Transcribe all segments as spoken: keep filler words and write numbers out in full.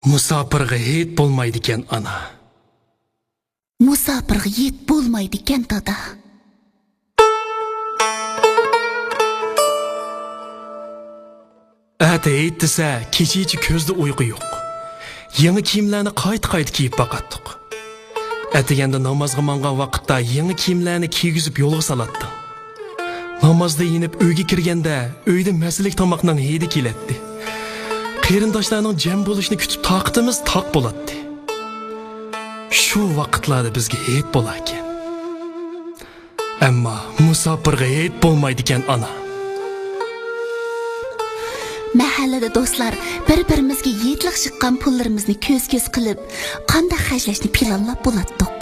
مۇساپىرغا ھېيت بولمايدىكەن ئانا. مۇساپىرغا ھېيت بولمايدىكەن دادا. ئەتە ھېيت دېسە، كېچىچە كۆزدە ئۇيقۇ يوق. يېڭى كىيىملەرنى قايتا-قايتا كىيىپ باقاتتۇق. ئەتىگەندە نامازغا ماڭغان ۋاقىتتا يېڭى كىيىملەرنى كىيگۈزۈپ يولغا سالاتتىڭ. نامازدا يېنىپ ئۆيگە كىرگەندە، ئۆيدە مەززىلىك تاماقنىڭ ھىدى كېلەتتى. قېرىنداشلارنىڭ جەم بولۇشىنى كۈتۈپ تاقىتىمىز تاق بولاتتى. شۇ ۋاقىتلاردا بىزگە ھېيت بولاركەن. ئەمما مۇساپىرغا ھېيت بولمايدىكەن ئانا. مەھەللىدە دوستلار بىر-بىرىمىزگە ھېيتلىق يىغقان پۇللىرىمىزنى كۆز-كۆز قىلىپ، قانداق خەجلەشنى پىلانلاپ بولاتتۇق.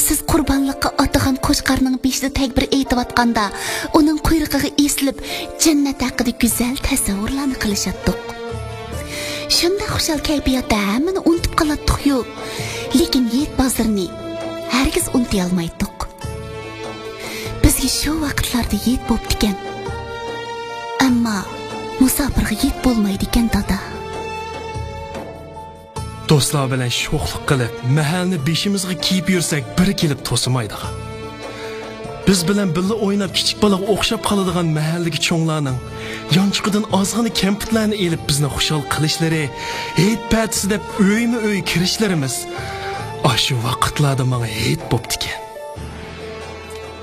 سىز قۇربانلىققا ئاتىغان قوچقارنىڭ بېشىدا تەكبىر ئېيتىۋاتقاندا، ئۇنىڭ قۇيرۇقىغا ئېسىلىپ، جەننەت ھەققىدە گۈزەل تەسەۋۋۇرلارنى قىلىشاتتۇق. شۇنداق خۇشال كەيپىياتتا ھەممىنى ئۇنتۇپ قالاتتۇقيۇ، لېكىن ھېيت بازىرىنى ھەرگىز ئۇنتۇيالمايتتۇق. بىزگە شۇ ۋاقىتلاردا ھېيت بوپتىكەن. ئەمما مۇساپىرغا ھېيت بولمايدىكەن، دادا. دوستلار بىلەن شوخلۇق قىلىپ، مەھەلنى بېشىمىزغا كىيىپ يۈرسەك، بىرى كېلىپ توسىمايدىغان. بىز بىلەن بىللە ئويناپ، كىچىك بالىغا ئوخشاپ قالىدىغان مەھەللىدىكى چوڭلارنىڭ يانچۇقىدىن ئازغىنە كەمپۈتلەرنى ئېلىپ، بىزنى خۇشال قىلىشلىرى، ھېيت پەتىسى دەپ ئۆيمۇ ئۆي كىرىشلىرىمىز ئاشۇ ۋاقىتلاردا ماڭا ھېيت بوپتىكەن.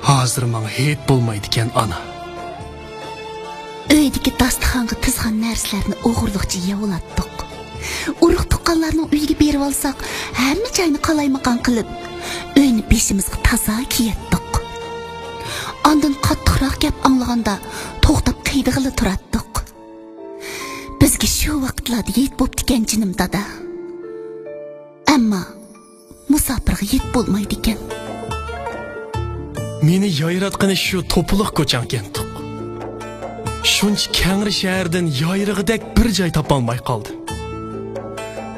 ھازىر ماڭا ھېيت بولمايدىكەن، ئانا. ئۆيدىكى داستىخانغا تىزغان نەرسىلەرنى ئوغرىلىقچە يەۋالاتتۇق. ئۇرۇق-تۇغقانلارنىڭ ئۆيىگە بېرىۋالساق، ھەممە جاينى قالايمىقان قىلىپ، ئۆينى بېشىمىزغا تازا كىيەتتۇق. ئاندىن قاتتىقراق گەپ ئاڭلىغاندا، توختاپ قىيىدىغىلى تۇراتتۇق. بىزگە شۇ ۋاقىتلاردا ھېيت بوپتىكەن، جېنىم دادا. ئەمما مۇساپىرغا ھېيت بولمايدىكەن. مېنى يايراتقىنى شۇ توپىلىق كوچاڭكەنتۇق. شۇنچە كەڭرى شەھەردىن يايرىغۇدەك بىر جاي تاپالماي قالدىم.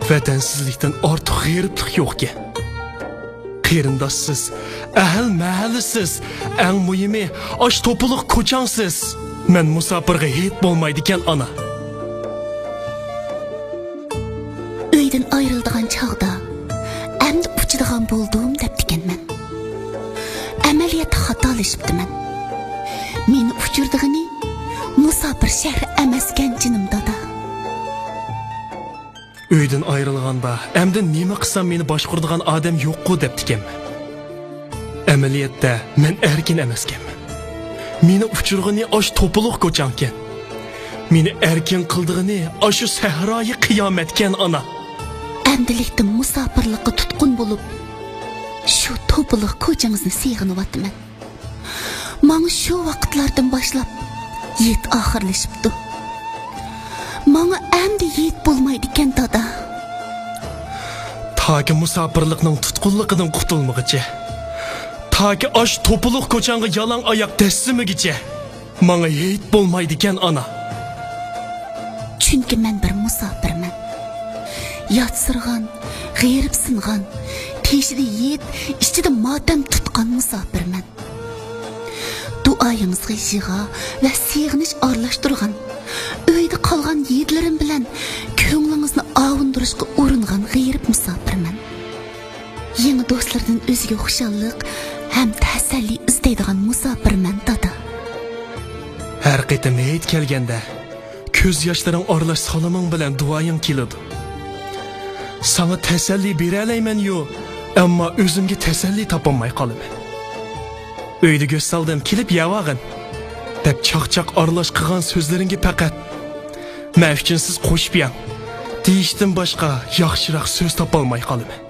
ۋەتەنسىزلىكتىن ئارتۇق غېرىبلىق يوقكەن. قېرىنداشسىز، ئەھلى مەھەللىسىز، ئەڭ مۇھىمى، ئاش توپىلىق كوچاڭسىز. مەن مۇساپىرغا ھېيت بولمايدىكەن، ئانا. ئۆيدىن ئايرىلىدىغان چاغدا، ئەمدى ئۇچىدىغان بولدۇم دەپتىكەنمەن. ئەمەلىيەتتە خاتالىشىپتىمەن. مېنى ئۇچۇرىدىغىنى مۇساپىر شەھىرى ئەمەسكەن، جېنىم دادا. ئۆيدىن ئايرىلغاندا، ئەمدى نېمە قىلسام مېنى باشقۇرىدىغان ئادەم يوققۇ دەپتىكەنمەن. ئەمەلىيەتتە مەن ئەركىن ئەمەسكەنمەن. مېنى ئۇچۇرغىنى ئاشۇ توپىلىق كوچاڭكەن. مېنى ئەركىن قىلىدىغىنى ئاشۇ سەھرايى قىيامەتكەن، ئانا. ئەمدىلىكتە مۇساپىرلىققا تۇتقۇن بولۇپ، شۇ توپىلىق كوچىڭىزنى سېغىنىۋاتىمەن. ماڭا شۇ ۋاقىتلاردىن باشلاپ ھېيت ئاخىرلىشىپتۇ. ماڭا ئەمدى ھېيت بولمايدىكەن، دادا. تاكى مۇساپىرلىقنىڭ تۇتقۇنلۇقىدىن قۇتۇلمىغۇچە، تاكى ئاشۇ توپىلىق كوچاڭغا يالاڭ ئاياق دەسسىمىگۈچە ماڭا ھېيت بولمايدىكەن، ئانا. چۈنكى مەن بىر مۇساپىرمەن. ياتسىرىغان، غېرىبسىنغان، تېشىدا ھېيت، ئىچىدە ماتەم تۇتقان مۇساپىرمەن. دۇئايىڭىزغا يىغا ۋە سېغىنىش ئارىلاشتۇرغان، ئۆيدە قالغان ھېيتلىرىم بىلەن كۆڭلىڭىزنى ئاۋۇندۇرۇشقا ئۇرۇنغان غېرىب مۇساپىرمەن. يېڭى دوستلىرىدىن ئۆزگە خۇشاللىق ھەم تەسەللى ئىزدەيدىغان مۇساپىرمەن، دادا. ھەر قېتىم ھېيت كەلگەندە، كۆز ياشلىرىڭ ئارىلاش سالىمىڭ بىلەن دۇئايىڭ كېلىدۇ. ساڭا تەسەللى بېرەلەيمەن-يۇ، ئەمما ئۆزۈمگە تەسەللى تاپالماي قالىمەن. ئۆيدە گۆش سالدىم، كېلىپ يەۋالغىن، دەپ چاقچاق ئارىلاش قىلغان سۆزلىرىڭگە پەقەت «مەن ئۈچۈن سىز قوشۇپ يەڭ» دېيىشتىن باشقا ياخشىراق سۆز تاپالماي قالىمەن.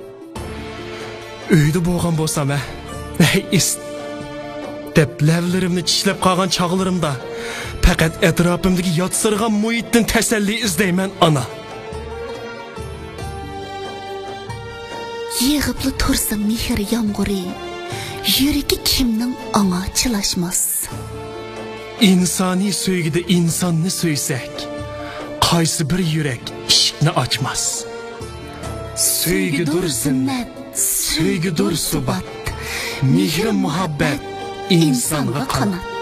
ئۆيدە بولغان بولسام، ھە، ھەي، ئىس، دەپ لەۋلىرىمنى چىشلەپ قالغان چاغلىرىمدا پەقەت ئەتراپىمدىكى ياتسىرىغان مۇھىتتىن تەسەللى ئىزدەيمەن، ئانا. يېغىپلا تۇرسا مېھىر يامغۇرى، يۈرىكى كىمنىڭ ئاڭا چىلاشماس؟ ئىنسانىي سۆيگۈدە ئىنساننى سۆيسەك، قايسى بىر يۈرەك ئىشىكنى ئاچماس؟ سۆيگۈدۇر زىننەت، سۆيگۈدۇر سۇبات، مېھرى مۇھەببەت ئىنسانغا قانات.